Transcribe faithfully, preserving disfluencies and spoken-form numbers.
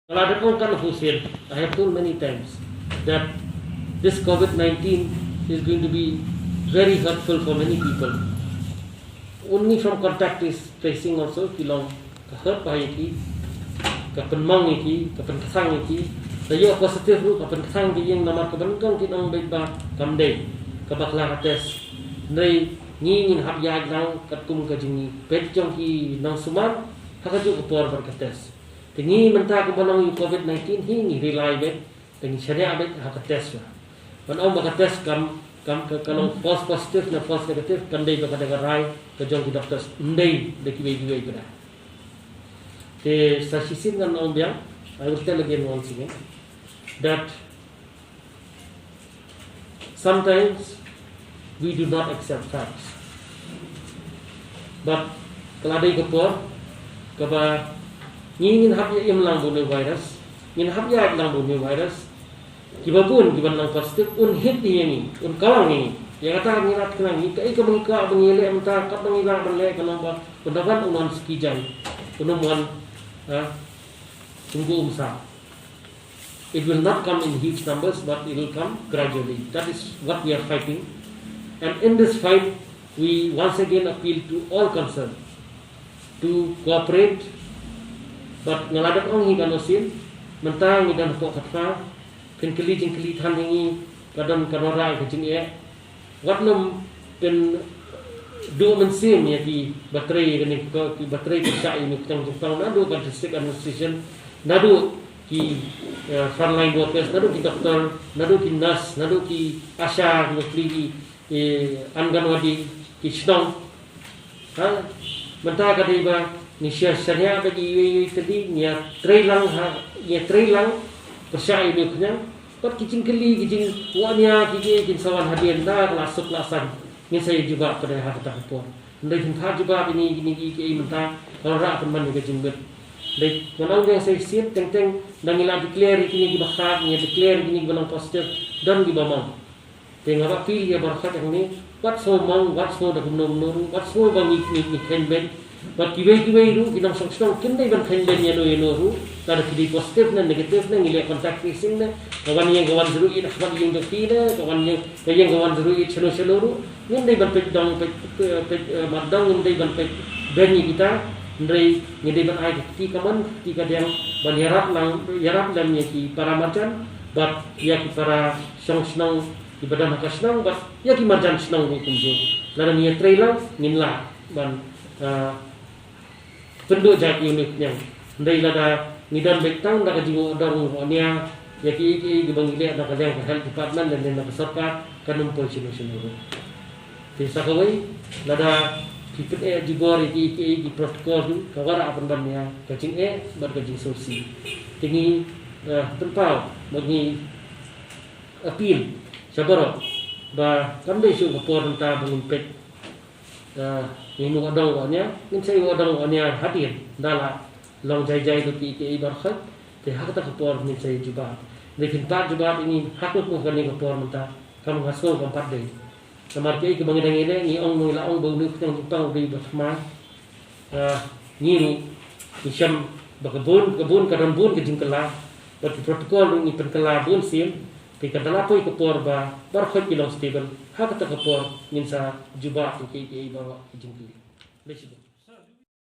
Nga la dep ong katno sien, I have told many times that this COVID nineteen is going to be very hurtful for many people. Only from contact tracing also ki long ka hurt bha ïa ki, ka pynmong ïa ki, ka pynkthang ïa ki. Lada ïoh positive ruh ka pynkthang ïa ki ïing namar ka ban kong ki nong beit ba kam dei, ka bakla ka test. Hynrei ngi ngin hap ïaid lang katkum ka jingpeit jong ki nongsumar ha kajuh ka por bad ka test. Te ngi mynta kumba long ïa u COVID nineteen hi ngi rely beit, te ngi shaniah beit ha ka test la. Ban ong ba ka test kam, kam ka, ka long false positive ne false negative, kam dei ba ka dei ka rai ka jong ki doctors, ym dei da kiwei kiwei pat. Te sa shisien ngan ong biang, I will tell again once again that sometimes we do not accept facts. But ka la dei ka por kaba ngi ngin hap ïa im lang bad une u virus, ngin hap ïaid lang bad une u virus. Kiba bun kiban long positive un hit ïa ngi, un kawang ïa ngi. Ïa kata ngi rat khnang ngi, kaei kaba ngi kwah ba ngi leh mynta, katba ngi lah ban leh, khnang ba un da wan un wan suk ïa jong, un ym wan, ha, kumjuh kumsap. It will not come in huge numbers, but it will come gradually. That is what we are fighting. And in this fight, we once again appeal to all concerned to cooperate. But nga la dep ong hi katno sien, mynta ngi don hapoh ka thma, phin kylli jingkylli than ïa ngi, ka don ka nora ka jingeh. Wat nym pynduh mynsiem ïa kiba trei, ïa kine ki, kiba trei pyrshah ïa une u khñiang jingpang, naduh ka district administration, naduh ki, eh, frontline workers, naduh ki doktor, naduh ki nurse, naduh ki ASHA, naduh ki, eh, Anganwadi, ki shnong. Ha, mynta ka dei ba ngi shaniah bad iwei iwei i tylli, ngi ïa trei lang ha, ngi ïa trei lang pyrshah ïa une u khñiang. Bad ki jingkylli, ki jingwad nia, ki jingeh kin sa wan hadien, da ka la suk la saiñ, ngin sa ïa jubab pat ha kata ka por. Hynrei phin phah jubab ïa ngi, ïa ngi, ïa ngi mynta, ka la rah pynban ïa ka jingmut. Hynrei ngan ong biang sa shisien, teng teng da ngi la declare ïa kine kiba khrat, ngi ïa declare ïa kine kiba long positive, don kiba mong. Te nga ba appeal ïa baroh kawei hangne, wat sngew mong, wat sngew da kumno kumno ruh, wat sngew ba ngi, ngi, ngi khein beiñ. Bad kiwei kiwei ruh ki nongshong shnong kin dei ban khein beiñ ïano ïano ruh, lada ki dei positive ne negative ne, ngi leh contact tracing ne, ka wan ïing ka one zero eight ha khmat ïing jong ki ne, ka wan ïing, ka ïing ka one zero eight shano shano ruh, ngim dei ban peit dong, peit, peit, peit, eh, mat dong, ngim dei ban peit beiñ ïa kita, hynrei ngi dei ban ai ka kti kamon, ka kti kadiang, ban ïarap lang, ïarap lem ïa ki para marjan bad ïa ki para shong shnong kiba don ha ka shnong bad ïa ki marjan shnong ruh kumjuh. Lada ngi ïatrei lang ngin lah ban, ah, pynduh jait ïa une u khñiang. Hynrei lada ngi don beit tang da ka jingwad dong wad nia ïa kiei kiei kiba ngi leh na ka liang ka health department lane na ka sorkar, kan ym poi shano shano ruh. Te sa kawei, lada ki pyneh jubor ïa kiei kiei ki protocol ruh, ka wanrah pynban nia ka jingeh bad ka jingsngewsih. Te ngi, eh, pynpaw bad ngi appeal sha baroh ba kam dei shuh ka por mynta ba ngin peit, eh, ngin wad dong wad nia, ngin sa ïa wad dong wad nia hadien, da la long jai jai ruh kiei kiei baroh. Te ha kata ka por ngin sa ïa jubab. Hynrei phin pat jubab ïa ngi ha kut kut kane ka por mynta, kam, nga sngew kam pat dei. Namar kiei kiba ngi dang ïaleh, ngi ong, ngi la ong ba une u khñiang jingpang u dei uba thymmai. Ah, ngi ruh ngi shem ba ka bun, ka bun, ka don bun ka jingkylla. Bad ki protocol ruh ngi pynkylla bun sien. Te ka da la poi ka por ba baroh khoit ki long stable. Ha kata ka por ngin sa jubab ïa kiei kiei baroh ki jingkylli. Khublei shibun.